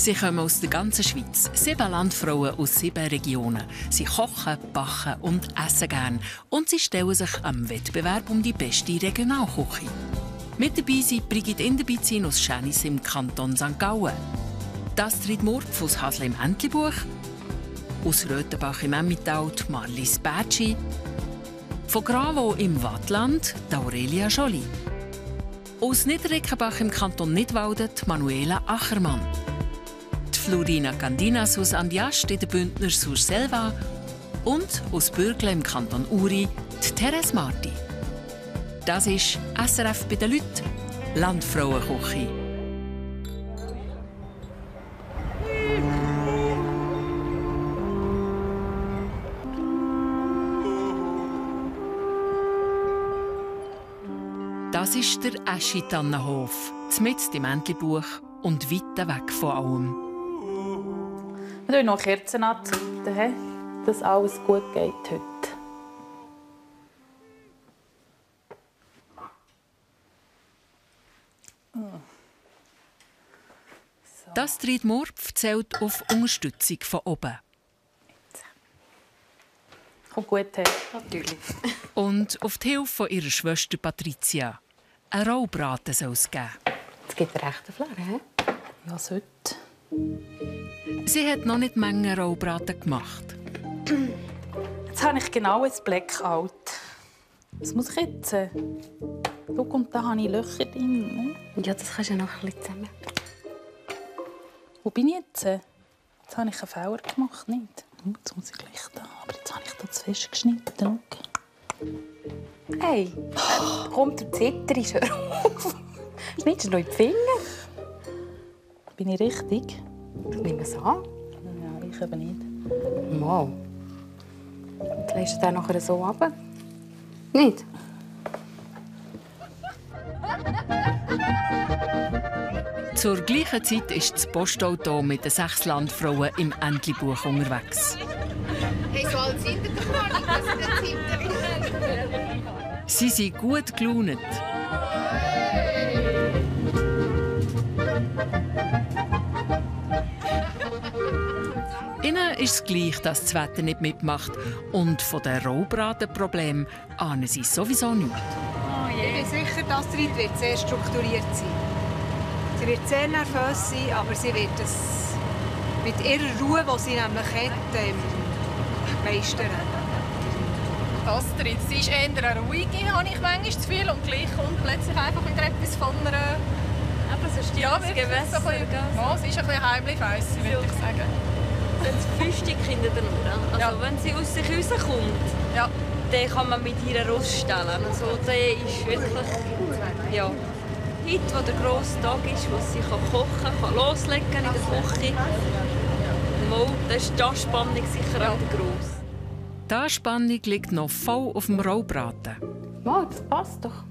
Sie kommen aus der ganzen Schweiz. 7 Landfrauen aus 7 Regionen. Sie kochen, backen und essen gern. Und sie stellen sich am Wettbewerb um die beste Regionalküche. Mit dabei sind Brigitte Inderbizin aus Schänis im Kanton St. Gallen, Astrid Murpf aus Hasle im Entlebuch, aus Röthenbach im Emmental Marlies Bertschi, von Gravo im Waadtland Aurelia Joly, aus Niederrickenbach im Kanton Nidwalden Manuela Achermann, die Florina Candinas aus Andiast in der Bündner Surselva und aus Bürgle im Kanton Uri die Therese Marti. Das ist SRF bei den Leuten, Landfrauenküche. Das ist der Eschitannenhof, mitten im Entlebuch und weit weg von allem. Wir zünden noch Kerzen anzünden, dass alles gut geht heute. Astrid Murpf zählt auf Unterstützung von oben. Kommt gut her. Natürlich. Und auf die Hilfe von ihrer Schwester Patricia. Ein Rollbraten soll es geben. Es gibt einen rechten Flair, hä? Ja, sollte. Sie hat noch nicht Menge Rollbraten gemacht. Jetzt habe ich genau ein Blackout. Was muss ich jetzt? Schau, und da habe ich Löcher drin. Ja, das kannst du ja noch ein bisschen zusammen. Wo bin ich jetzt? Jetzt habe ich einen Fehler gemacht, nicht? Jetzt muss ich gleich da. Aber jetzt habe ich da zu fest geschnitten. Hey, komm, du zitterst, hör auf. Schneidest du noch in die Finger? Bin ich richtig? Nimm es an. Ja, ich eben nicht. Wow. Dann lässt du den nachher so runter. Nicht? Zur gleichen Zeit ist das Postauto mit den 6 Landfrauen im Entlebuch unterwegs. Hey, so alt sind ihr doch noch nicht, dass ihr das hinterher. Sie sind gut gelaunt. Ihnen ist es gleich, dass das Wetter nicht mitmacht. Und von den Rollbratenproblemen ahnen sie sowieso nichts. Ich bin sicher, dass Astrid wird sehr strukturiert sein. Sie wird sehr nervös sein, aber sie wird es mit ihrer Ruhe, die sie nämlich hat, meistern. Astrid, sie ist eher eine ruhige, habe ich manchmal das Gefühl, und gleich kommt plötzlich einfach wieder etwas von einer... Aber es ist Ja, das wirklich, Gewässer. so ein bisschen, ja, sie ist ein bisschen heimlich, würde ich sagen. Das Füßchen hinter der Uhr. Also Ja. wenn sie aus sich rauskommt, Ja. dann kann man mit ihr rausstellen. Also der ist wirklich... Ja. Heute, wo der grosse Tag ist, wo sie kochen kann loslegen in der Küche. Mal, da ist die Anspannung sicher auch gross. Die Anspannung liegt noch voll auf dem Rollbraten. Wow, das passt doch.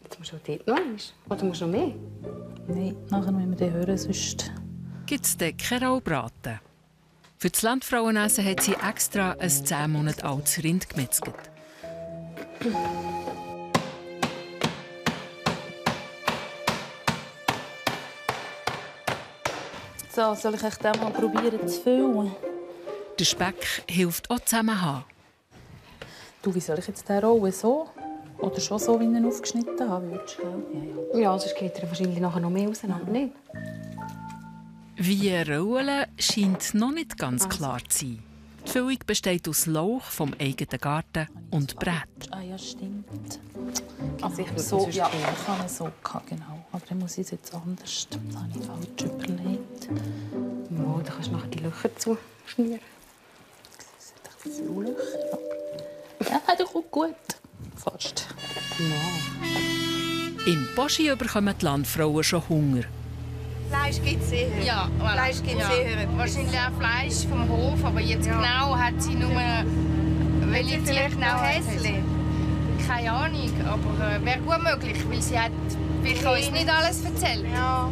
Jetzt musst du dort noch eins. Oder musst du noch mehr? Nein, nachher müssen wir den hören, sonst... Gibt es dort keinen Rollbraten? Für das Landfrauenessen hat sie extra ein 10 Monate altes Rind gemetzelt. So, soll ich echt mal probieren zu füllen? Der Speck hilft auch zusammenhaben. Du, wie soll ich jetzt den rollen? So? Oder schon so, wie ich ihn aufgeschnitten habe? Würdest du, gell? Ja, sonst geht er wahrscheinlich nachher noch mehr auseinander, nicht? Wie rollen scheint noch nicht ganz klar zu sein. Die Füllung besteht aus Lauch vom eigenen Garten und Brät. Ah ja, stimmt. Also ich würde So, es ja, sonst ich habe ihn so gehabt, genau. Aber dann muss ich es jetzt anders. Das habe ich falsch überlegt. Ja, da kannst du nachher die Löcher zuschnüren. Das sind doch viele Löcher. Ja, das kommt gut. Fast. Ja. Im Boschi bekommen die Landfrauen schon Hunger. Fleisch gibt es sicher. Ja, voilà. Fleisch gibt es sicher. Wahrscheinlich auch Fleisch vom Hof, aber jetzt genau hat sie nur... Welche vielleicht noch Häsli? Keine Ahnung, aber wäre gut möglich, weil sie hat uns nicht alles erzählt. Ja.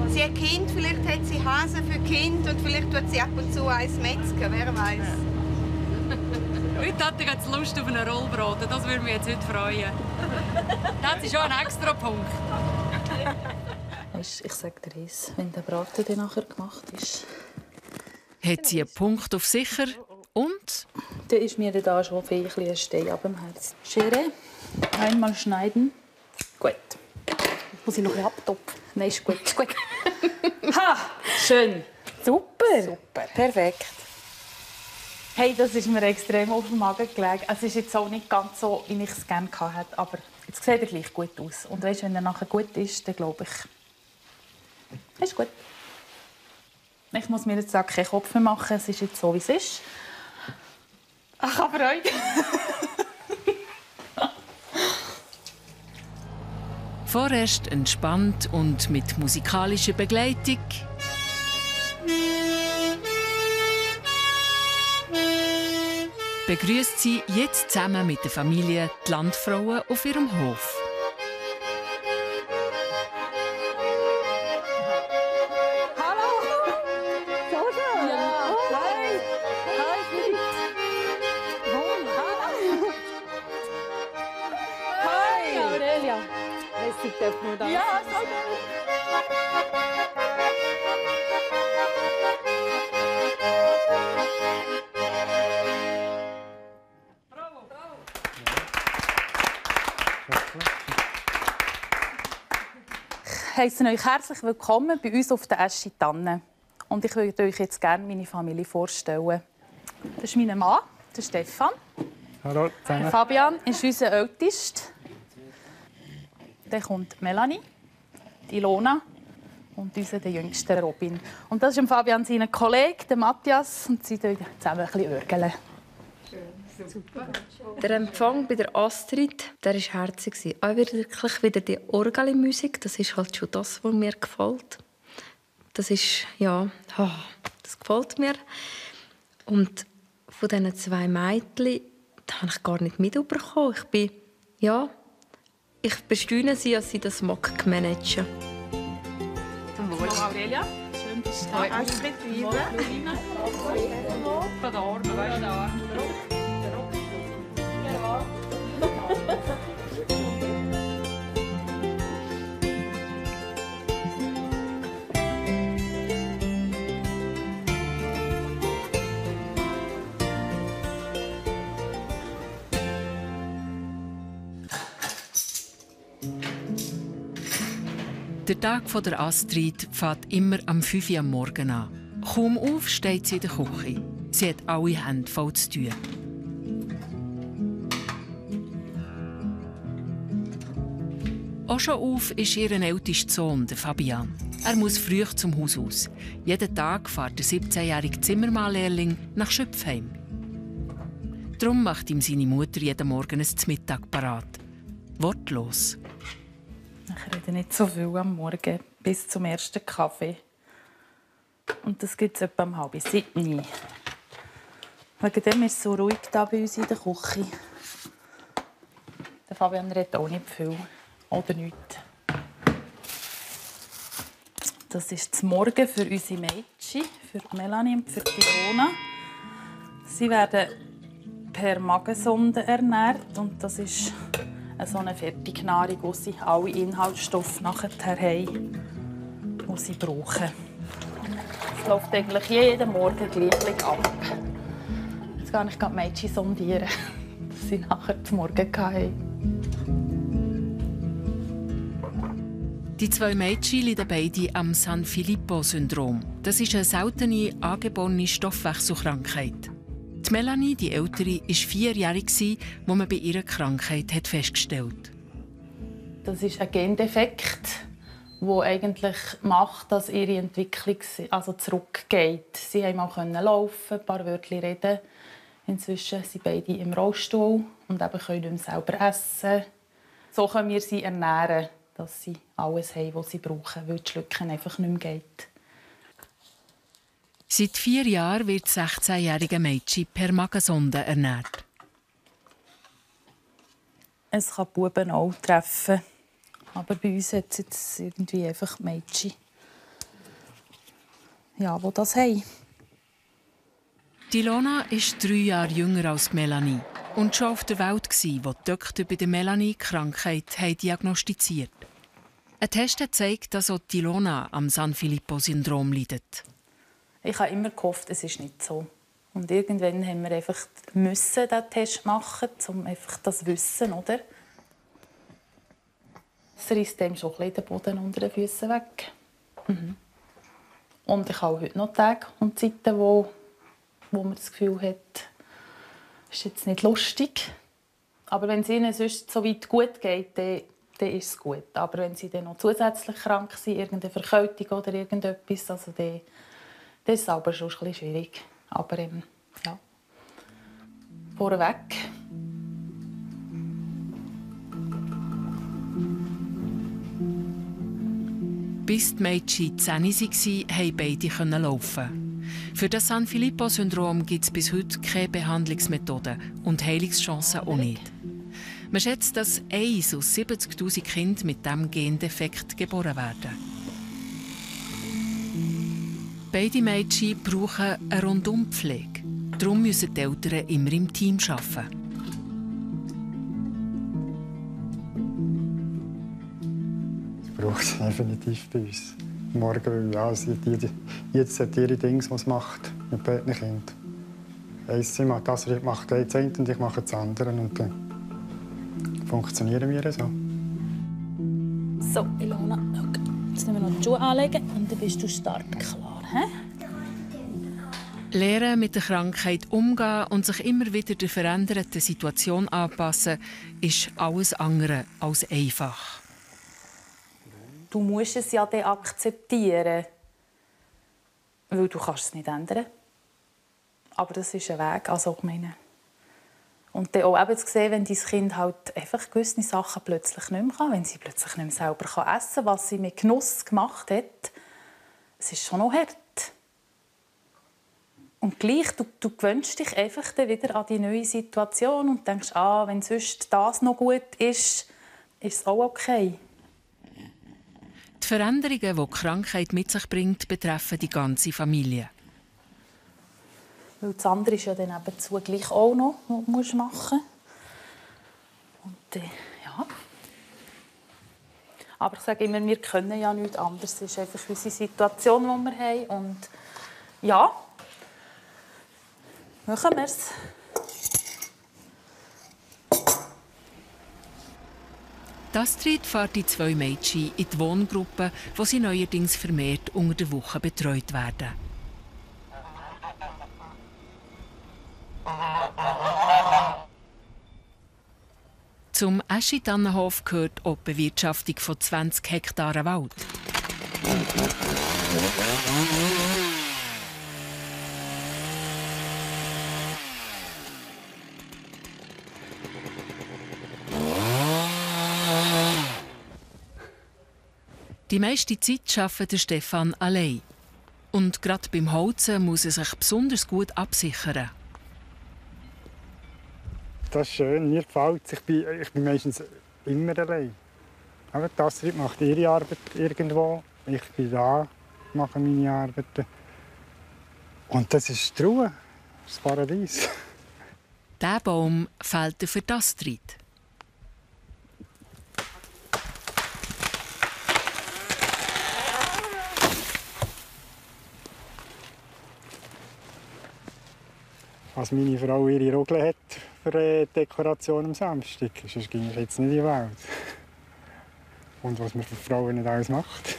Sie hat Kind, vielleicht hat sie Hasen für Kind und vielleicht tut sie ab und zu eins metzgen, wer weiß. Heute hat er jetzt Lust auf einen Rollbraten. Das würde mich jetzt heute freuen. Das ist schon ein extra Punkt. Das weisst, ich sage dir eins, wenn der Braten dann nachher gemacht ist, hat sie einen Punkt auf sicher und dann ist mir da schon viel ein Stein ab dem Herz. Schere, einmal schneiden. Gut. Muss ich noch ein bisschen abtopfen? Nein, ist gut. Ist gut. Ha! Schön. Super. Perfekt. Hey, das ist mir extrem auf dem Magen gelegen. Es ist jetzt auch nicht ganz so, wie ich es gerne hatte, aber jetzt sieht er gleich gut aus. Und weißt, wenn er nachher gut ist, dann glaube ich, ist gut. Ich muss mir jetzt auch keinen Kopf mehr machen. Es ist jetzt so, wie es ist. Ich habe Freude. vorerst entspannt und mit musikalischer Begleitung begrüßt sie jetzt zusammen mit der Familie die Landfrauen auf ihrem Hof. Ja, so gut. Ich heisse euch herzlich willkommen bei uns auf der Eschi Tanne. Und ich würde euch jetzt gerne meine Familie vorstellen. Das ist mein Mann, der Stefan. Hallo zusammen. Fabian ist unser Ältester. Dann kommt Melanie, die Ilona und unser der jüngste Robin. Und das ist Fabian sein Kollege, der Matthias, und sie würgeln zusammen ein bisschen örgeln. Der Empfang bei der Astrid, der war herzig. Auch wirklich wieder die Orgelmusik, das ist halt schon das, was mir gefällt. Das ist, ja, das gefällt mir. Und von diesen zwei Mädchen, das habe ich gar nicht mitbekommen. Ich bestaune sie, dass sie das managen. Hallo Aurelia, schön bist du da. Astrid Wiebe. Von der Arme, weißt du? Der Tag von der Astrid fängt immer am 5 Uhr am Morgen an. Kaum auf steht sie in der Küche. Sie hat alle Hände voll zu tun. Auch schon auf ist ihr ältester Sohn, der Fabian. Er muss früh zum Haus aus. Jeden Tag fährt der 17-jährige Zimmermannlehrling nach Schöpfheim. Darum macht ihm seine Mutter jeden Morgen ein Mittag parat. Wortlos. Ich rede nicht so viel am Morgen, bis zum ersten Kaffee. Und das gibt es etwa um 6:30. Wegen dem ist es so ruhig da bei uns in der Küche. Der Fabian redet auch nicht viel. Oder nichts. Das ist das Morgen für unsere Mädchen, für Melanie und für Ilona. Sie werden per Magensonde ernährt. Und das ist so eine Fertignahrung, wo sie alle Inhaltsstoffe nachher haben, die sie brauchen. Es läuft eigentlich jeden Morgen gleich ab. Jetzt kann ich die Mädchen sondieren, dass sie nachher zum Morgen haben. Die zwei Mädchen leiden beide am Sanfilippo-Syndrom. Das ist eine seltene, angeborene Stoffwechselkrankheit. Die Melanie, die Ältere, war 4-jährig, als man bei ihrer Krankheit festgestellt hat. Das ist ein Gendefekt, der eigentlich macht, dass ihre Entwicklung zurückgeht. Sie konnten mal laufen, ein paar Wörter reden. Inzwischen sind beide im Rollstuhl und können nicht mehr selber essen. So können wir sie ernähren, dass sie alles haben, was sie brauchen, weil das Schlucken einfach nicht mehr geht. Seit 4 Jahren wird das 16-jährige Mädchen per Magensonde ernährt. Es kann Buben auch treffen. Aber bei uns hat es jetzt irgendwie einfach Mädchen, die das haben. Die Ilona ist 3 Jahre jünger als Melanie und schon auf der Welt, wo die Doktor bei der Melanie die Krankheit diagnostiziert haben. Ein Test zeigt, dass auch Ilona am Sanfilippo-Syndrom leidet. Ich habe immer gehofft, es ist nicht so. Und irgendwann haben wir einfach diesen Test machen, um einfach das zu wissen, oder? Es reißt dem schon ein bisschen den Boden unter den Füßen weg. Und ich habe heute noch Tage und Zeiten, wo man das Gefühl hat, es ist jetzt nicht lustig. Aber wenn es ihnen sonst so weit gut geht, dann ist es gut. Aber wenn sie dann noch zusätzlich krank sind, irgendeine Verkältung oder irgendetwas, also dann ist es aber schon ein bisschen schwierig. Aber ja, vorweg. Bis die Mädchen 10 waren, konnten beide laufen. Für das Sanfilippo-Syndrom gibt es bis heute keine Behandlungsmethode und Heilungschancen auch nicht. Man schätzt, dass 1 aus 70'000 Kindern mit diesem Gendefekt geboren werden. Beide Mädchen brauchen eine Rundumpflege. Darum müssen die Eltern immer im Team arbeiten. Das braucht es definitiv bei uns. Morgen, ja, jetzt hat ihre Dinge, was macht mit beiden Kindern. Sie macht das eine und ich mache das andere. Und dann funktionieren wir so. So, Ilona, jetzt müssen wir noch die Schuhe anlegen und dann bist du startklar. Lernen mit der Krankheit umgehen und sich immer wieder der veränderten Situation anpassen, ist alles andere als einfach. Du musst es ja dann akzeptieren, weil du kannst es nicht ändern. Aber das ist ein Weg, also ich meine. Und dann auch eben zu sehen, wenn dein Kind halt einfach gewisse Sachen plötzlich nicht mehr kann, wenn sie plötzlich nicht mehr selber essen kann, was sie mit Genuss gemacht hat, es ist schon noch hart. Und gleich, du gewöhnst dich einfach dann wieder an die neue Situation und denkst, wenn sonst das noch gut ist, ist es auch okay. Die Veränderungen, die die Krankheit mit sich bringt, betreffen die ganze Familie. Weil das andere ist ja dann nebenzu gleich auch noch, was du machen musst. Und ja. Aber ich sage immer, wir können ja nichts anderes. Das ist einfach unsere Situation, die wir haben. Und ja, machen wir es. Astrid fährt die 2 Mädchen in die Wohngruppe, wo sie neuerdings vermehrt unter der Woche betreut werden. Zum Eschitannenhof gehört auch die Bewirtschaftung von 20 Hektaren Wald. Die meiste Zeit arbeitet Stefan allein. Und gerade beim Holzen muss er sich besonders gut absichern. Das ist schön, mir gefällt es. Ich bin meistens immer allein. Aber Astrid macht ihre Arbeit irgendwo. Ich bin da, mache meine Arbeiten. Und das ist die Ruhe, das Paradies. Dieser Baum fällt für Astrid. Als meine Frau ihre Rogel hat für Dekoration am Samstag, sonst ging ich jetzt nicht in die Welt. Und was man für Frauen nicht alles macht.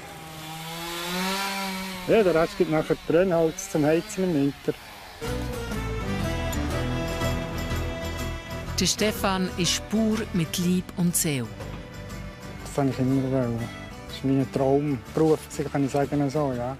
Ja, der Rest gibt nachher Brennholz zum Heizen im Winter. Der Stefan ist Bauer mit Leib und Seele. Das wollte ich immer wollen. Das ist mein Traumberuf, kann ich sagen so, ja.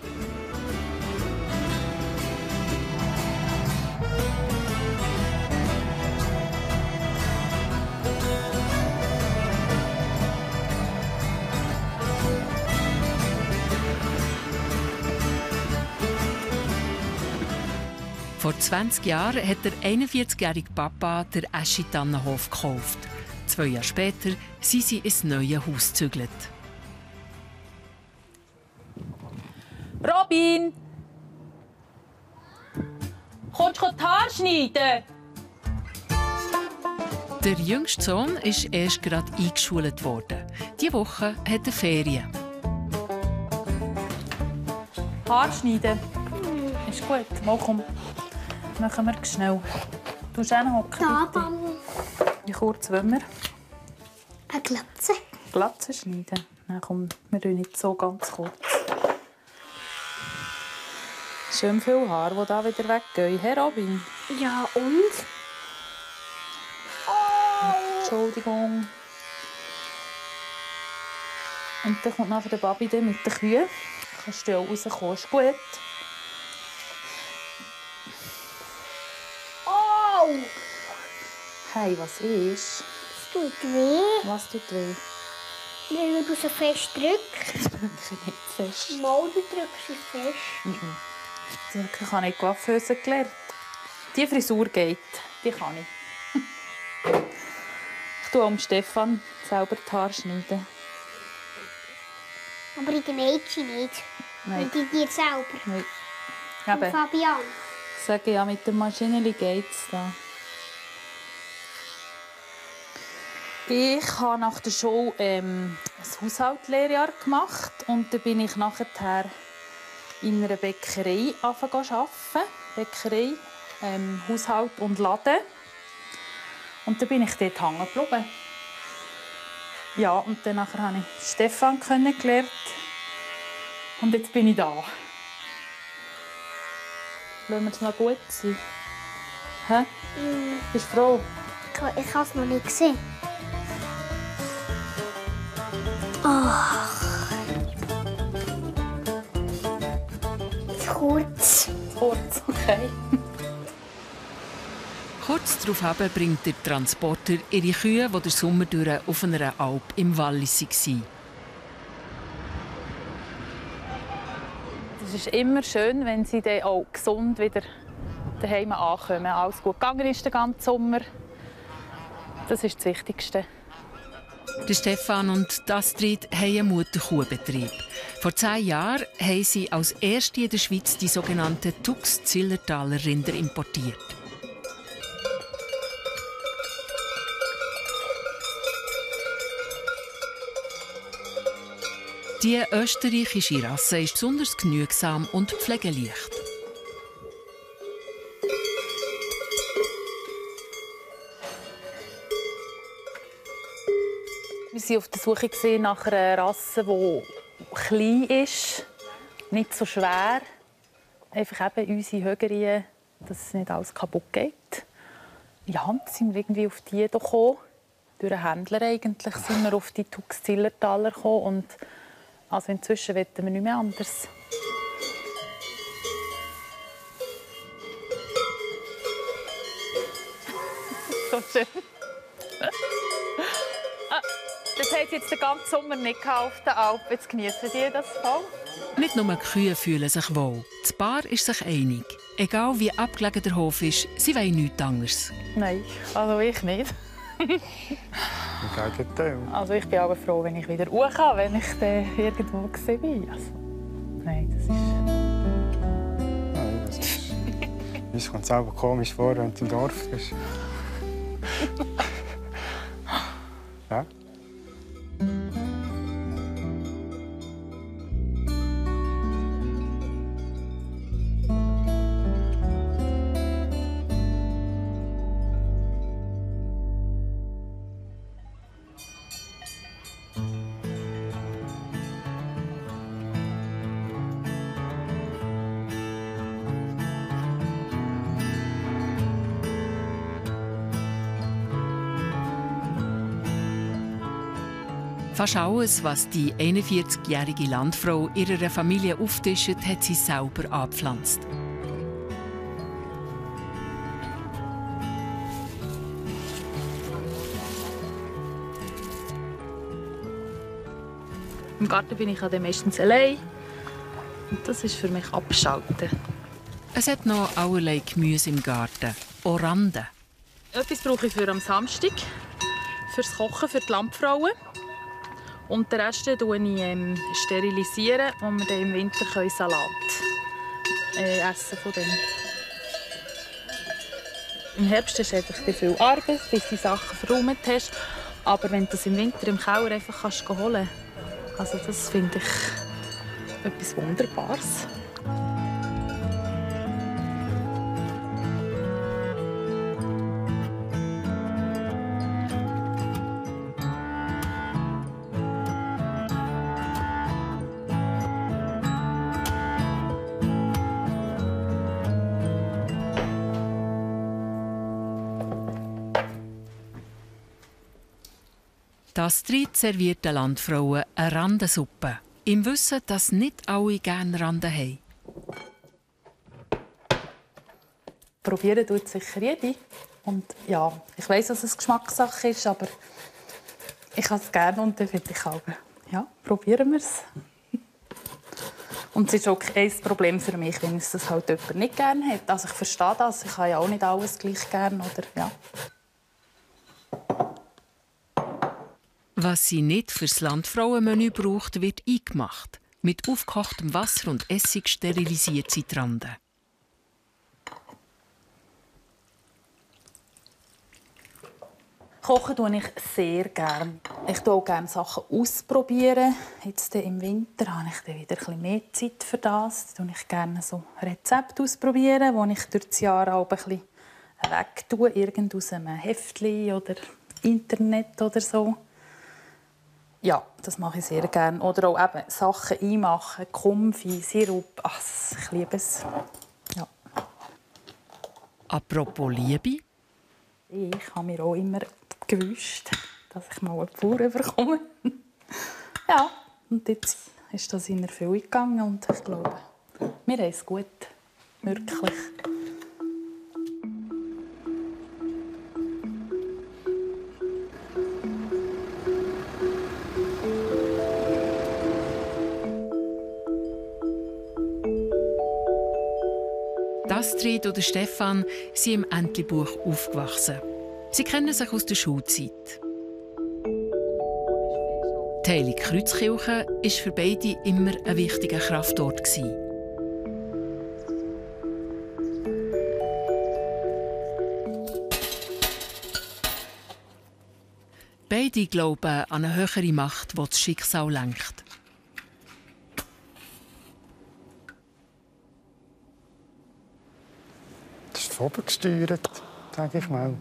Vor 20 Jahren hat der 41-jährige Papa den Eschitannenhof gekauft. 2 Jahre später sind sie ins neue Haus gezügelt. Robin! Kommst du die Haare schneiden? Der jüngste Sohn ist erst gerade eingeschult worden. Diese Woche hat er Ferien. Haar schneiden. Ist gut. Mal komm. Machen wir schnell. Du hast hinhocken, bitte. Wie kurz wollen wir? Eine Glatze. Glatze schneiden. Nein, komm, wir tun nicht so ganz kurz. Schön viel Haar, die da wieder weggehen. Herr Robin? Ja, und? Entschuldigung. Und dann kommt nachher der Babi mit den Kühen. Kannst du ja auch rauskommen, ist gut. Oh! Hey, was ist? Es tut weh. Was tut weh? Weil du so fest drückst. Ich drücke nicht fest. Mal, du drückst es fest. Ich habe nicht Coiffeuse gelernt. Die Frisur geht, die kann ich. Ich tue am Stefan selber die Haare schneiden. Aber in den Mädchen nicht. Nein. Und in dir selber. Nein. Und Eben, Fabian. sage ja, mit der Maschine geht's da. Ich habe nach der Schule ein Haushaltslehrjahr gemacht und dann bin ich nachher in einer Bäckerei arbeiten. Bäckerei, Haushalt und Laden. Und dann bin ich dort hängen geblieben. Ja, und dann habe ich Stefan kennengelernt. Und jetzt bin ich da. Lassen wir es noch gut sein? Hä? Bist du froh? Ich habe es noch nicht gesehen. Ach. Zu kurz. Kurz, okay. Kurz darauf bringt der Transporter ihre Kühe, die den Sommer durch auf einer Alp im Wallis waren. Es ist immer schön, wenn sie dann auch gesund wieder daheim ankommen. Alles gut gegangen ist den ganzen Sommer. Das ist das Wichtigste. Der Stefan und Astrid haben einen Mutterkuhbetrieb. Vor 10 Jahren haben sie als erste in der Schweiz die sogenannten Tux-Zillertaler Rinder importiert. Die österreichische Rasse ist besonders genügsam und pflegeleicht. Wir waren auf der Suche nach einer Rasse, die klein ist, nicht so schwer. Einfach eben unsere Högerien, dass nicht alles kaputt geht. Ja, und sind wir irgendwie auf die gekommen. Durch einen Händler eigentlich sind wir auf die Tux-Zillertaler gekommen. Und also inzwischen wollen wir nicht mehr anders. So schön. Das haben sie jetzt den ganzen Sommer nicht auf der Alp. Jetzt genießen die das voll. Nicht nur die Kühe fühlen sich wohl. Das Paar ist sich einig. Egal wie abgelegen der Hof ist, sie wollen nichts anderes. Nein, also ich nicht. Im Gegenteil. Also ich bin aber froh, wenn ich wieder hoch kann, wenn ich dann irgendwo bin. Also, nein, das ist... Nein, das ist... Uns kommt es selber komisch vor, wenn du im Dorf bist. Ja? Fast alles, was die 41-jährige Landfrau ihrer Familie auftischt, hat sie selber angepflanzt. Im Garten bin ich dann meistens allein. Und das ist für mich abschalten. Es hat noch allerlei Gemüse im Garten. Oranden. Etwas brauche ich für am Samstag, fürs Kochen, für die Landfrauen. Und den Rest sterilisiere ich, wo wir dann im Winter Salat essen von dem. Im Herbst hast du einfach viel Arbeit, bis du die Sachen verräumt hast. Aber wenn du das im Winter im Keller einfach holen kannst, also das finde ich etwas Wunderbares. Astrid serviert den Landfrauen eine Randensuppe, im Wissen, dass nicht alle gerne Randen haben. Probieren tut sicher jede. Und ja, ich weiss, dass es Geschmackssache ist, aber ich habe es gerne und dann finde ich auch, ja, probieren wir es. Und es ist auch kein Problem für mich, wenn es das halt jemand nicht gerne hat. Also ich verstehe das, ich habe ja auch nicht alles gleich gerne, oder ja. Was sie nicht fürs Landfrauenmenü braucht, wird eingemacht. Mit aufgekochtem Wasser und Essig sterilisiert sie die Randen. Kochen tue ich sehr gerne. Ich tue auch gerne Sachen ausprobieren. Jetzt im Winter habe ich dann wieder ein bisschen mehr Zeit für das. Da tue ich gerne so Rezepte ausprobieren, die ich durch das Jahr auch ein bisschen wegtue, irgend aus einem Heftchen oder Internet oder so. Ja, das mache ich sehr gerne. Oder auch eben Sachen einmachen, Konfi, Sirup. Ach, ich liebe es. Ja. Apropos Liebe. Ich habe mir auch immer gewünscht, dass ich mal eine Bauer bekomme. Ja, und jetzt ist das in Erfüllung gegangen und ich glaube, wir haben es gut. Wirklich. Astrid und Stefan sind im Entlebuch aufgewachsen. Sie kennen sich aus der Schulzeit. Die Heilige Kreuzkirche war für beide immer ein wichtiger Kraftort. Beide glauben an eine höhere Macht, die das Schicksal lenkt. Von oben gesteuert, sage ich mal.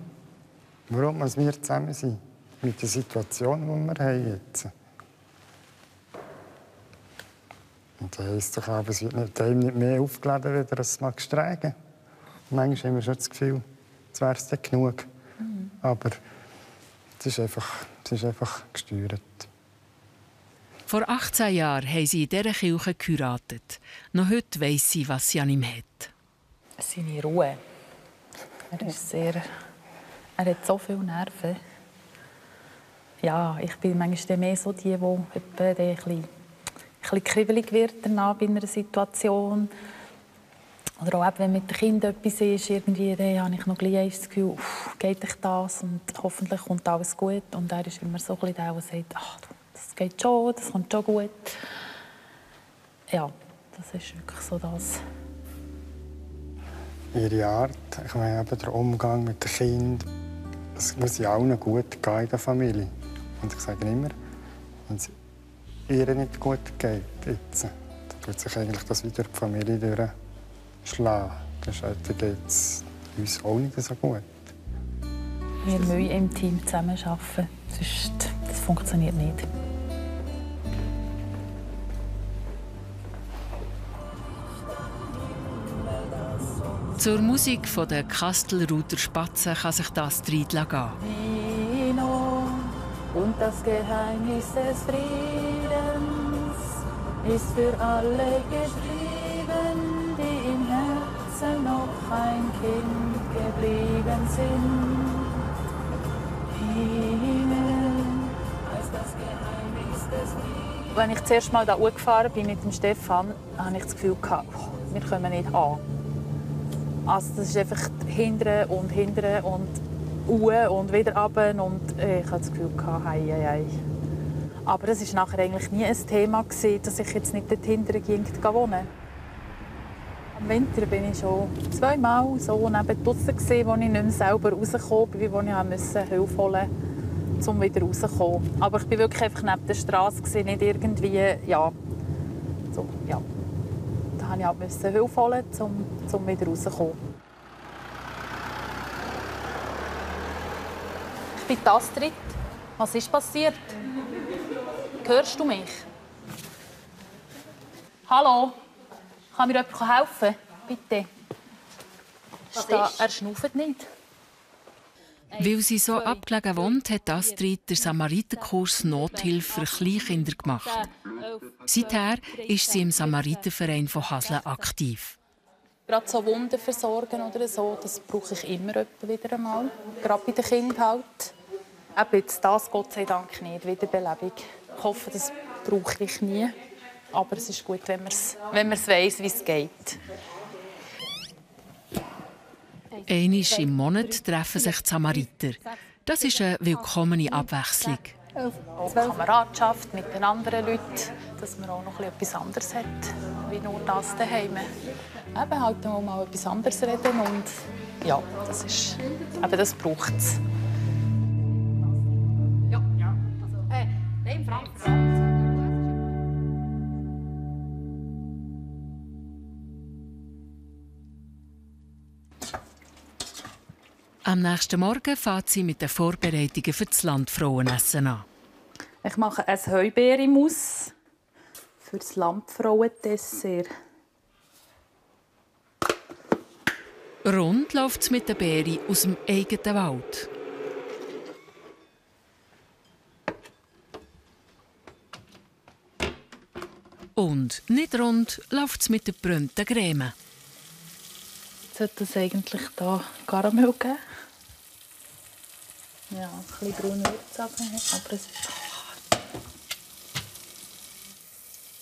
Warum müssen wir zusammen sein? Mit der Situation, die wir haben jetzt. Und das heisst doch auch, es wird einem nicht mehr aufgeladen, wenn es mal gestreigen. Manchmal haben wir schon das Gefühl, es wäre es dann genug. Aber es ist einfach gesteuert. Vor 18 Jahren haben sie in dieser Kirche geheiratet. Noch heute weiss sie, was sie an ihm hat. Seine Ruhe. Er hat so viele Nerven. Ja, ich bin manchmal mehr so die ein bisschen kribbelig wird danach bei einer Situation. Oder auch wenn mit dem Kind etwas ist, irgendwie, dann habe ich noch gleich das Gefühl, geht euch das und hoffentlich kommt alles gut. Und er ist immer so ein bisschen der, der sagt, ach, das geht schon, das kommt schon gut. Ja, das ist wirklich so das. Ihre Art, ich meine, der Umgang mit den Kindern, es muss ja allen gut gehen in der Familie. Und ich sage immer, wenn es ihr nicht gut geht, jetzt, dann tut sich eigentlich das wieder die Familie durchschlagen. Dann geht es uns auch nicht so gut. Wir müssen im Team zusammenarbeiten, sonst das funktioniert nicht. Zur Musik der Kastelruther Spatzen kann sich das Astrid gehen. Vino und das Geheimnis des Friedens ist für alle geschrieben, die im Herzen noch ein Kind geblieben sind. Himmel heißt das Geheimnis des Friedens. Wenn ich das erste Mal da gefahren bin mit dem Stefan, hatte ich das Gefühl, wir kommen nicht an. Also das ist einfach hindern und und wieder runter und ich hatte das Gefühl, hei. Aber es war nachher eigentlich nie ein Thema, dass ich jetzt nicht dort hinten wohnen. Im Winter bin ich schon 2-mal so neben draussen, wo ich nicht mehr selber rausgekommen bin, wo ich Hilfe holen musste, um wieder rauszukommen. Aber ich war wirklich einfach neben der Straße, nicht irgendwie, ja. So, ja. Da musste ich Hilfe holen, um wieder rauszukommen. Ich bin Astrid. Was ist passiert? Hörst du mich? Hallo? Kann mir jemand helfen? Bitte. Er schnauft nicht. Weil sie so abgelegen wohnt, hat Astrid den Samariterkurs Nothilfe für Kleinkinder gemacht. Seither ist sie im Samariterverein von Hasle aktiv. Gerade so Wunden versorgen oder so, das brauche ich immer wieder einmal. Gerade bei den Kindern halt. Eben jetzt das Gott sei Dank nicht, Wiederbelebung. Ich hoffe, das brauche ich nie. Aber es ist gut, wenn man es weiss, wie es geht. Einmal im Monat treffen sich die Samariter. Das ist eine willkommene Abwechslung. Auch Kameradschaft mit den anderen Leuten, dass man auch noch etwas anderes hat, wie nur das daheim. Eben halt auch mal etwas anderes reden und ja, das braucht es. Am nächsten Morgen fährt sie mit den Vorbereitungen für das Landfrauenessen an. Ich mache ein Heubeerenmus für das Landfrauendessert. Rund läuft es mit den Beeren aus dem eigenen Wald. Und nicht rund läuft es mit der gebrannten Creme. Sollte es eigentlich hier Karamell geben? Ja, ein bisschen braune Würze, aber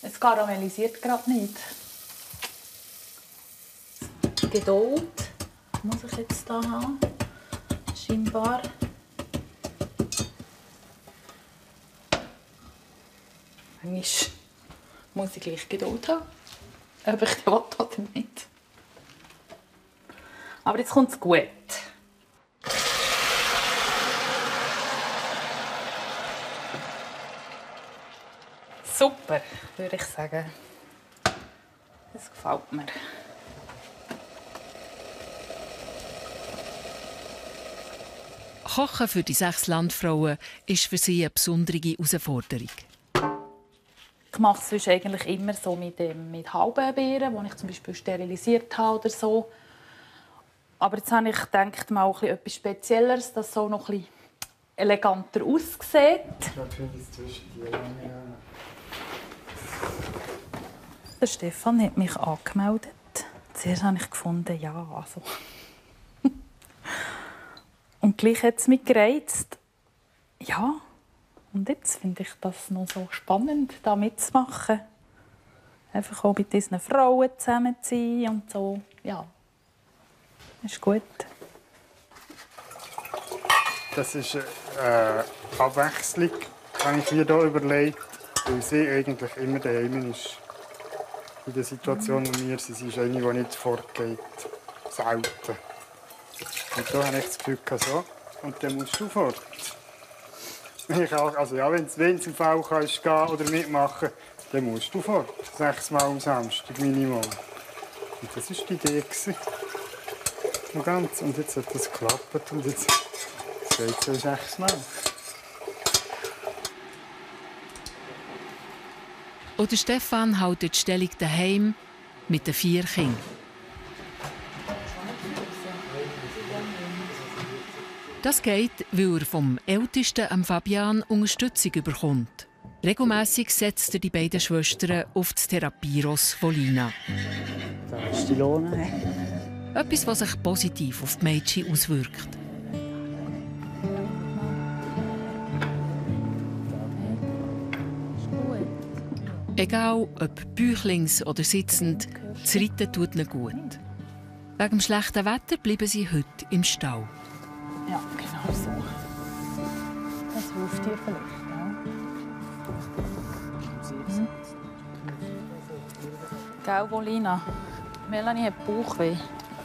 es karamellisiert gerade nicht. Geduld muss ich jetzt hier haben. Scheinbar. Manchmal muss ich gleich Geduld haben, ob ich das will oder nicht. Aber jetzt kommt es gut. Super, würde ich sagen. Das gefällt mir. Kochen für die 6 Landfrauen ist für sie eine besondere Herausforderung. Ich mache es sonst eigentlich immer so mit halben Beeren, die ich zum Beispiel sterilisiert habe oder so. Aber jetzt habe ich gedacht, mal etwas Spezielleres, das so noch ein bisschen eleganter aussieht. Der Stefan hat mich angemeldet. Zuerst habe ich gefunden, ja, also. Und gleich hat es mich gereizt. Ja, und jetzt finde ich das noch so spannend, da mitzumachen. Einfach auch mit diesen Frauen zusammen zu sein und so, ja. Ist gut. Das ist eine Abwechslung, habe ich mir hier überlegt, weil sie eigentlich immer daheim ist. In der Situation, in der sie ist eine, die nicht fortgeht. Selten. Und da habe ich das Gefühl, so, und dann musst du fort. Also ja, wenn du im Fall kannst gehen oder mitmachen, dann musst du fort. 6 Mal am Samstag Minimum. Und das war die Idee. Und jetzt hat das geklappt und jetzt geht es 6 Mal. Oder Stefan hält die Stellung daheim mit den 4 Kindern. Das geht, weil er vom Ältesten, Fabian, Unterstützung bekommt. Regelmässig setzt er die beiden Schwestern auf das Therapieross von Lina. Da ist die Lohne. Etwas, was sich positiv auf die Mädchen auswirkt. Egal ob bäuchlings oder sitzend, das Reiten tut ihnen gut. Wegen dem schlechten Wetter bleiben sie heute im Stall. Ja, genau so. Das hilft dir vielleicht, ja. Gell, Volina? Melanie hat Bauchweh.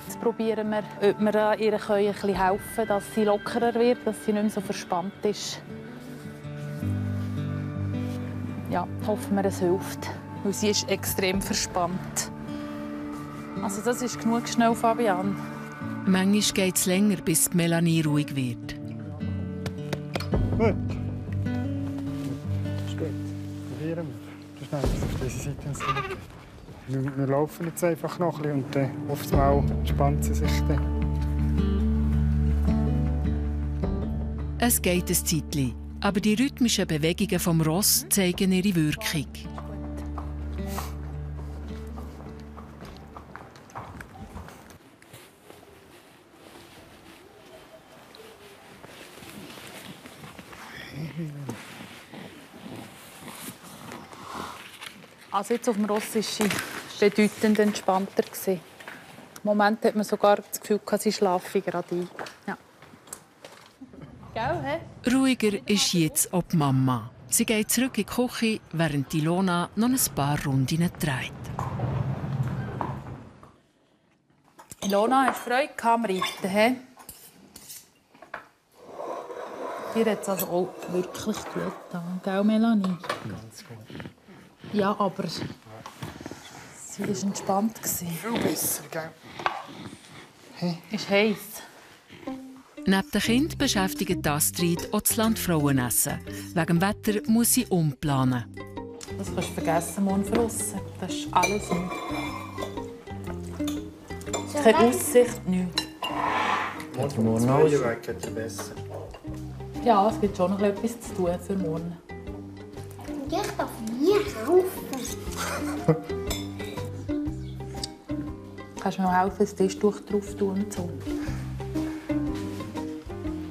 Jetzt probieren wir, ob wir ihr ein bisschen helfen können, dass sie lockerer wird, dass sie nicht mehr so verspannt ist. Ja, hoffen wir, es hilft. Weil sie ist extrem verspannt. Also das ist genug schnell, Fabian. Manchmal geht es länger, bis Melanie ruhig wird. Gut. Das ist gut. Probieren wir. Das ist auf diese Seite ins Liegen. Wir laufen jetzt einfach noch ein bisschen und dann oftmals entspannt sie sich dann. Es geht ein Zeitchen, aber die rhythmischen Bewegungen vom Ross zeigen ihre Wirkung. Also jetzt auf dem Ross war sie bedeutend entspannter. Im Moment hat man sogar das Gefühl, sie schlafe gerade ein. Ja. Gell, he? Ruhiger ist jetzt auch die Mama. Sie geht zurück in die Küche, während Ilona noch ein paar Runden dreht. Ilona, hast du Freude am Reiten? He? Dir hat es also auch wirklich gut getan, gell, Melanie? Ganz gut. Ja, aber sie war entspannt. Viel besser, gell? Hey. Ist heiß. Neben dem Kind beschäftigt Astrid auch das Landfrauenessen. Wegen dem Wetter muss sie umplanen. Das kannst du vergessen, morgen draussen. Das ist alles nicht. Keine Aussicht, nichts. Morgen Feuerwerk geht ja besser. Ja, es gibt schon noch etwas zu tun für morgen. Ich darf nie helfen. Kannst du mir noch helfen, das Tischtuch drauf tun und so?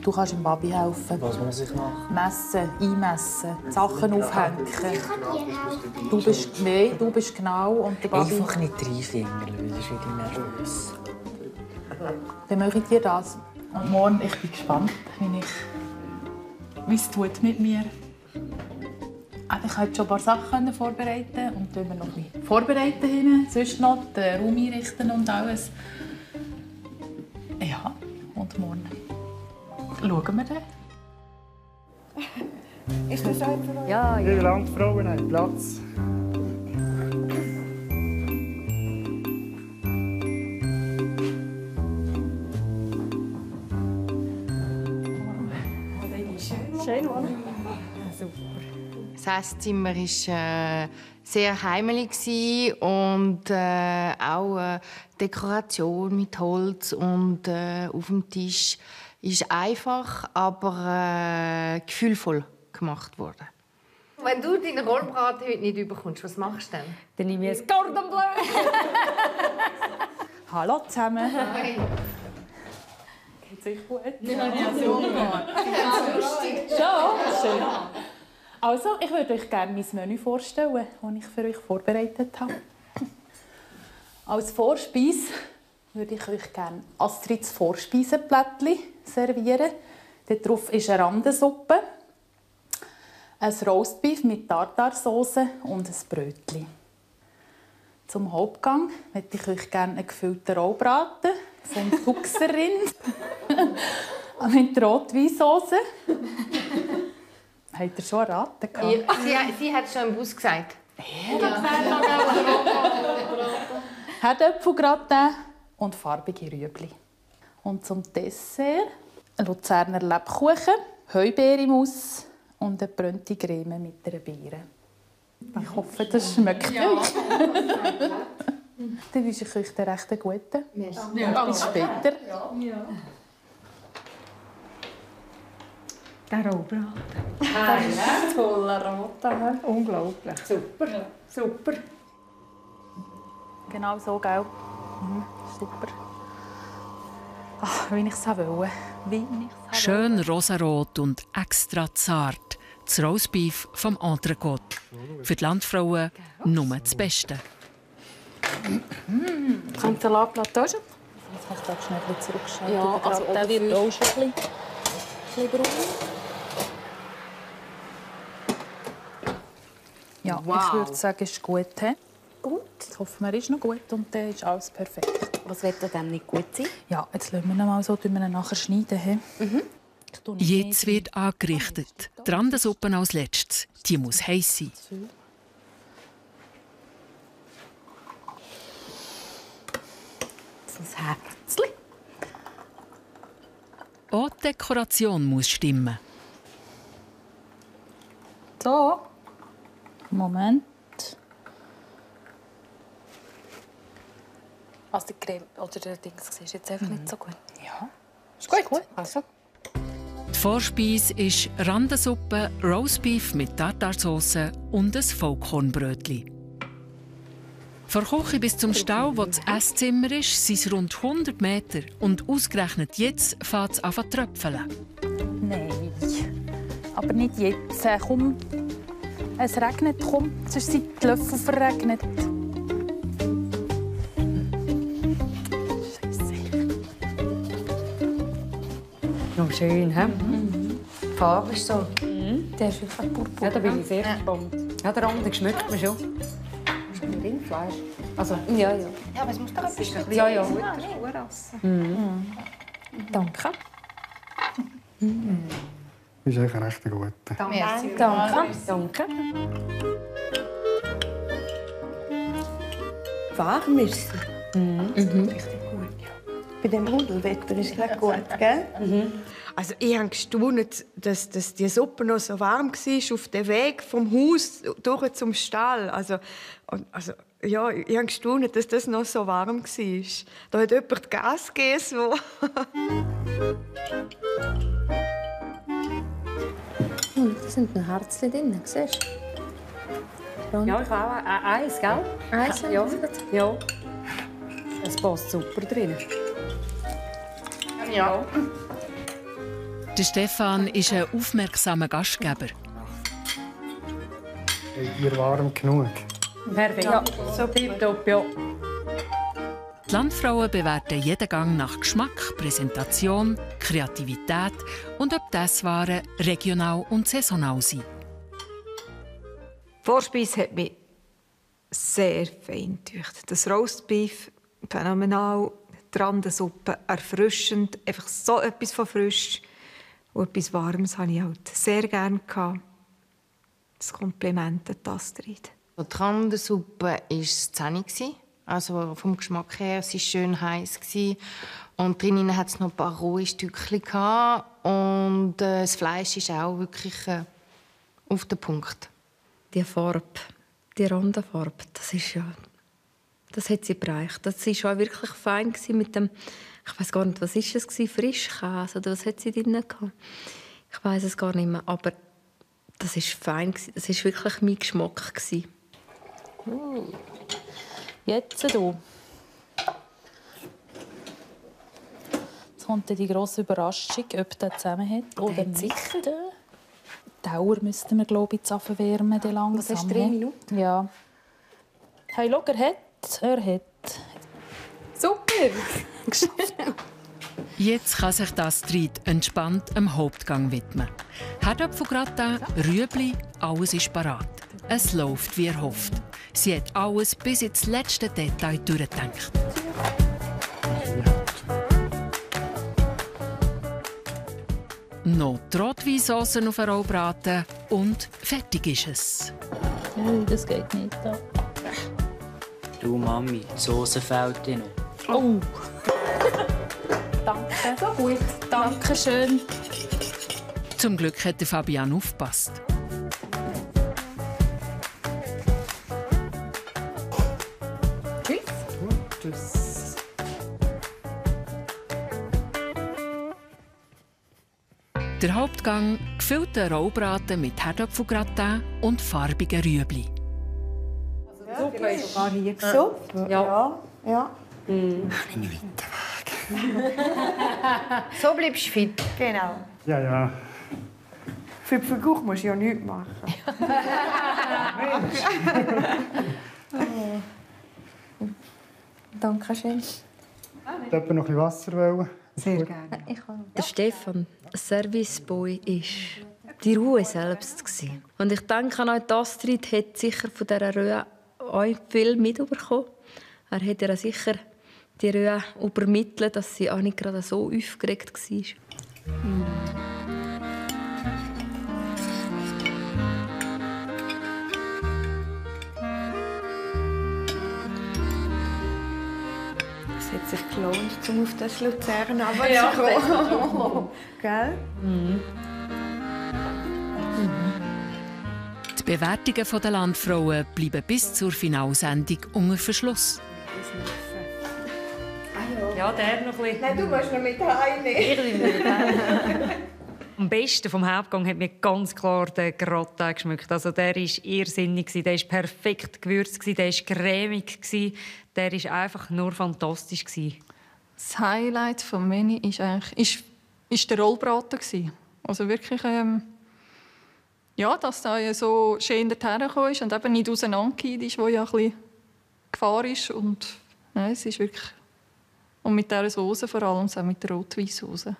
Du kannst dem Baby helfen. Was muss ich machen? Messen, einmessen, Sachen aufhängen. Ich kann dir helfen. Du bist genau und der Baby... Einfach nicht 3 Finger, sonst werde ich nervös. Dann mache ich dir das. Und morgen, ich bin gespannt, wie es tut mit mir. Ich konnte schon ein paar Sachen vorbereiten und dann wir noch ein bisschen vorbereiten hin. Sonst noch den Raum einrichten und alles. Ja, und morgen schauen wir dann. Ist das schon für Ja, Jede Landfrauen haben Platz. schön, oder? Das Esszimmer war sehr heimelig und auch Dekoration mit Holz und auf dem Tisch ist einfach, aber gefühlvoll gemacht worden. Wenn du deinen Rollbraten heute nicht bekommst, was machst du dann? Dann nehme ich ein Cordon Bleu. Hallo zusammen. Hi. Geht's euch gut? Ja, super. Lustig. Schon? Schön. Also, ich würde euch gerne mein Menü vorstellen, das ich für euch vorbereitet habe. Als Vorspeise würde ich euch gerne Astrids Vorspeisenplättchen servieren. Darauf ist eine Randensuppe, ein Roastbeef mit Tartarsauce und ein Brötchen. Zum Hauptgang möchte ich euch gerne einen gefüllten Rollbraten vom Fuchserrind mit Rotweinsauce. Habt ihr schon erraten? Sie hat es schon im Bus gesagt. Herdöpfelgratin und farbige Rüebli. Und zum Dessert ein Luzerner Lebkuchen, Heubeermus und eine brünte Creme mit einer Beere. Ich hoffe, das schmeckt euch. Dann wünsche ich euch den recht guten. Ja. Bis später. Ja. Der Rollbraten. Das ist toller Roter. Unglaublich. Super. Ja. Super. Genau so, gell? Super. Ach, wie ich es wollte. Schön rosarot und extra zart. Das Roastbeef vom Entrecote. Für die Landfrauen nur das Beste. Kommt der Salatblatt auch schon? Jetzt kannst du das schnell zurückschneiden. Ja, also der wird auch schon ein bisschen braun. Ja, wow. Ich würde sagen, es ist gut. He? Gut. Ich hoffe, er ist noch gut und dann ist alles perfekt. Was wird dann nicht gut sein? Ja, jetzt lassen wir ihn mal so, tun wir ihn nachher schneiden. He? Jetzt wird angerichtet. Die Randensuppe als letztes. Die muss heiß sein. So ein Herzchen. Auch die Dekoration muss stimmen. So. Moment. Also der Creme oder der Dings ist jetzt einfach nicht so gut. Ja. Ist gut. Also. Die Vorspeise ist Randensuppe, Roastbeef mit Tartarsauce und ein Vollkornbrötchen. Von der Küche bis zum Stall, wo das Esszimmer ist, sind es rund 100 Meter. Und ausgerechnet jetzt fängt es an zu tröpfeln. Nein. Aber nicht jetzt. Komm. Es regnet, komm. Sonst sind die Löffel verregnet. Noch schön, hä? Die Farbe ist so. Der ist wirklich purpur. Ja, da bin ich sehr gespannt. Ja, der andere schmeckt mir schon. Ist das Rindfleisch? Also, ja. Ja, aber es muss doch etwas Spezielles Ja, ja. sein. Danke. Das ist echt ein recht guter. Danke. Warm ist sie. Richtig gut, ja. Bei dem Rudelwetter ist es gut, gell? Also ich habe gestaunt, dass die Suppe noch so warm war auf dem Weg vom Haus durch zum Stall. Also ja, ich habe gestaunt, dass das noch so warm war. Da hat jemand Gas gegeben. So. Da sind noch Herzchen drin, siehst du? Ja, ich habe auch eins, gell? Eins? Ja. Es passt super drin. Ja. Der Stefan ist ein aufmerksamer Gastgeber. Ihr warm genug? Perfekt. Ja, so tipptopp, ja. Die Landfrauen bewerten jeden Gang nach Geschmack, Präsentation, Kreativität und ob die Esswaren regional und saisonal sind. Die Vorspeise hat mich sehr fein gedacht. Das Roastbeef phänomenal, die Randensuppe erfrischend, einfach so etwas von frisch. Und etwas Warmes hatte ich halt sehr gerne. Das Kompliment an Astrid. Die Randensuppe war 10. Also vom Geschmack her, es war schön heiß. Und drinnen hatte es noch ein paar rohe Stückchen. Und das Fleisch ist auch wirklich auf den Punkt. Die Farbe, die Randenfarbe, das hat sie bereicht. Das war auch wirklich fein mit dem, ich weiß gar nicht, was ist es Frischkäse oder was hat sie drin gehabt? Ich weiß es gar nicht mehr, aber das war fein. Das war wirklich mein Geschmack. Jetzt hier. Jetzt kommt die grosse Überraschung, ob der zusammenhält oder nicht. Sicher. Die Dauer müssten wir, glaube ich, jetzt wärmen. Was hast du, 3 Minuten? Ja. Hey, schau, er hat. Super! Geschafft. Jetzt kann sich Astrid entspannt dem Hauptgang widmen. Herdöpfelgratin, Rüebli, alles ist parat. Es läuft, wie er hofft. Sie hat alles bis ins letzte Detail durchgedacht. Noch die Rotweinsauce auf den Roll braten und fertig ist es. Das geht nicht. Du Mami, die Soße fehlt dir noch. Oh! Danke. So gut. Danke schön. Zum Glück hat Fabian aufgepasst. Tschüss. Der Hauptgang gefüllter Rollbraten mit Herdöpfelgratin und farbigen Rüebli. Super, ist sogar hier gesuppt. Ja. So bleibst du fit. Genau. Ja. Für die Figur musst du ja nichts machen. Danke schön. Jemand noch ein bisschen Wasser wollen? Sehr gerne. Der Stefan, ein Serviceboy, war die Ruhe selbst. Und ich denke, auch Astrid hat sicher von dieser auch viel mitbekommen. Er hat ihr sicher die Ruhe übermittelt, dass sie auch nicht gerade so aufgeregt war. Es hat sich gelohnt, um auf das Luzern runterzukommen. Gell? Die Bewertungen der Landfrauen bleiben bis zur Finalsendung unter Verschluss. Ja, der noch ein bisschen. Nein, du musst noch mit heimnehmen. Am besten vom Hauptgang hat mir ganz klar der Gratin geschmeckt. Also der war irrsinnig, der war perfekt gewürzt, der war cremig, der war einfach nur fantastisch. Das Highlight vom Menü ist der Rollbraten. Also wirklich, ja, dass da so schön dorthin ist und eben nicht auseinandergefallen ist, wo ja ein bisschen Gefahr ist. Und nein, es ist wirklich... Und mit dieser Soße vor allem, auch mit der Rotweinssoße.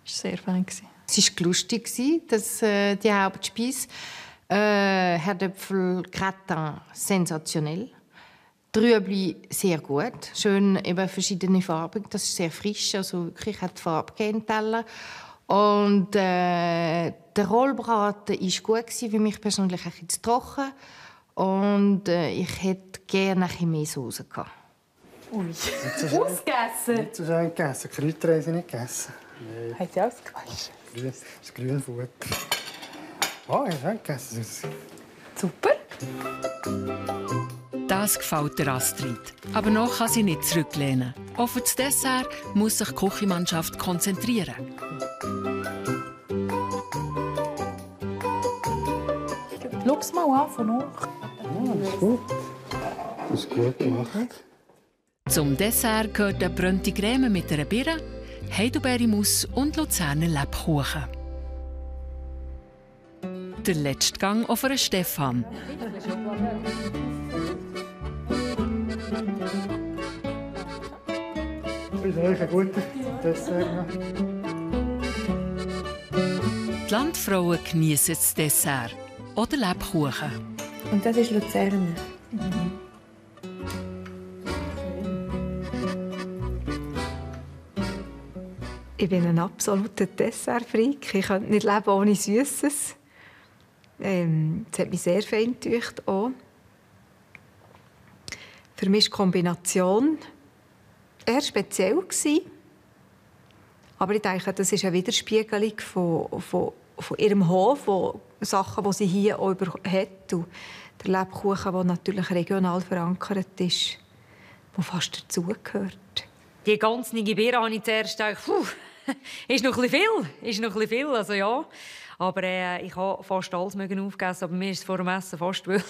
Das war sehr fein. Es war lustig, dass die Hauptspeise Herdöpfel Gratin sensationell. Trübli sehr gut, schön eben verschiedene Farben. Das ist sehr frisch, also wirklich hat Farbe gegeben, Teller. Und der Rollbraten war gut, für mich persönlich ein bisschen zu trocken. Und ich hätte gerne ein bisschen mehr Soße gehabt. Ui. Ausgegessen? Nicht so schön gegessen. Kräuter haben sie nicht gegessen. Nein. Haben sie ausgewaschen? Das ist Grünfutter. Oh, ich habe gegessen. Super. Das gefällt der Astrid. Aber noch kann sie nicht zurücklehnen. Auf das Dessert muss sich die Küchenmannschaft konzentrieren. Schau es mal an, von hoch. Ja, das ist gut. Das ist gut gemacht. Zum Dessert gehört eine brönte Creme mit einer Birne, Heidelbeermus und Luzerner Lebkuchen. Der letzte Gang auf einen Stefan. Das ist eigentlich ein guter Dessert. Die Landfrauen geniessen das Dessert oder Lebkuchen. Und das ist Luzern. Ich bin ein absoluter Dessert-Freak. Ich könnte nicht leben ohne Süßes. Das hat mich sehr fein gedacht. Für mich war die Kombination eher speziell. Aber ich denke, das ist eine Widerspiegelung von ihrem Hof, von Sachen, die sie hier auch hat. Und der Lebkuchen, der natürlich regional verankert ist, der fast dazugehört. Die ganze Beere habe ich zuerst gedacht, ist noch ein bisschen viel. Also ja. Aber ich habe fast alles aufgegessen, aber mir war es vor dem Essen fast wöhler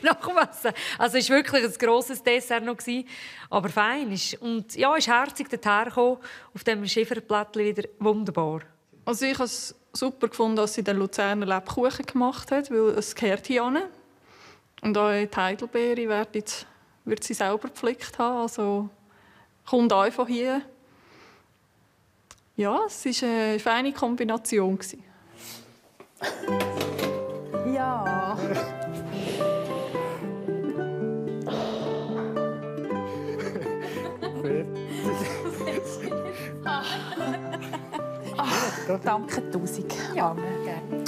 nach dem Essen. Also es war wirklich ein grosses Dessert noch, aber fein. Und ja, ist herzig dorthin auf dem Schifferplättchen wieder wunderbar. Also ich habe es super gefunden, dass sie den Luzerner Lebkuchen gemacht hat, weil es gehört hier hin. Und auch die Heidelbeere wird sie selber gepflückt haben, also kommt einfach hier. Ja, es war eine feine Kombination. Ja. Danke tausend. Ja, gerne.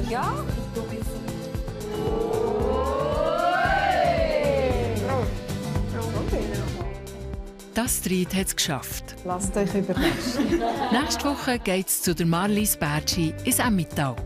Ja? Das Astrid hat es geschafft. Lasst euch überraschen. Nächste Woche geht es zu der Marlies Bertschi ins Emmental.